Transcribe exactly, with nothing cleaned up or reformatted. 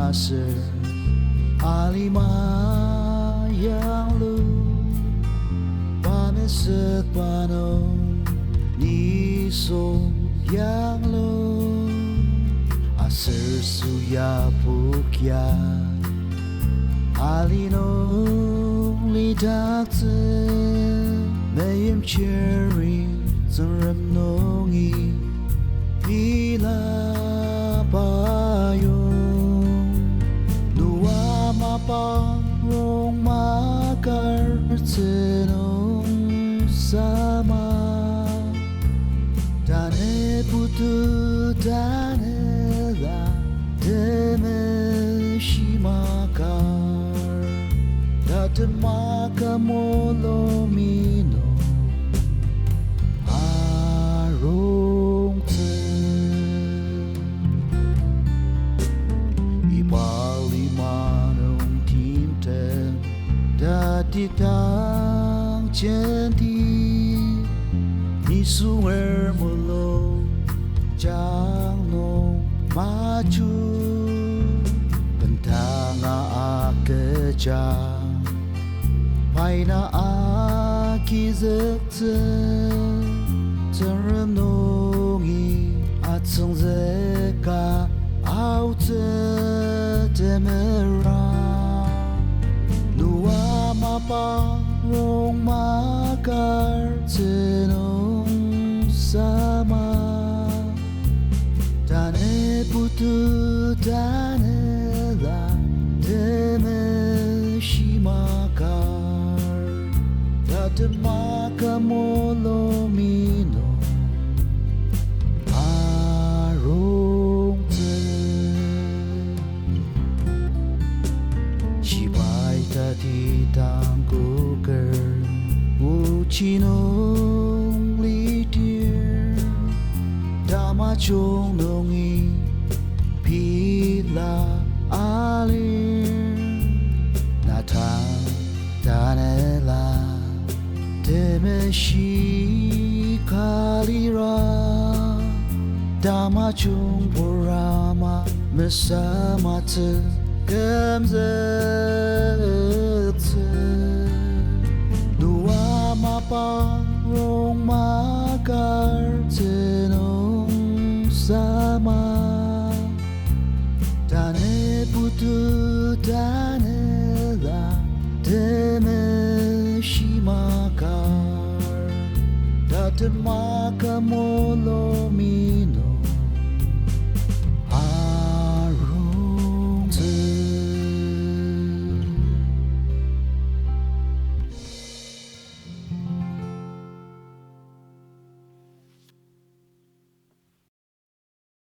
aser alima yanglu, pa mesükba nung nisung yanglu, aser süya pukya ali nung lidaktsü, meimchiri Tsüngrem nungi pila payong. Noa mapa rong makar tsünung sama, tanü putu tanela temeshi makar, tatema molomi nung arongtsü. Iba lima nung timtem tatidang jenti, nisunger mulung jang nung maju, bendanga agüja paina agizüktsü, Tsüngrem nungi atsüngzüka aotsü temera. Noa mapa rong makar tsünung sama, tanü putu tanela temeshi makar, tatema molomi nung arongtsü. Shibai tatidang koker ochi nung lidir, tamajung nungi pila alir, na tang tanela temeshi kalira, tamajung purama mesamatsü kümzüktsü. Noa mapa rong makar tsünung sama, tanü putu tanela temeshi makar, tatema molomi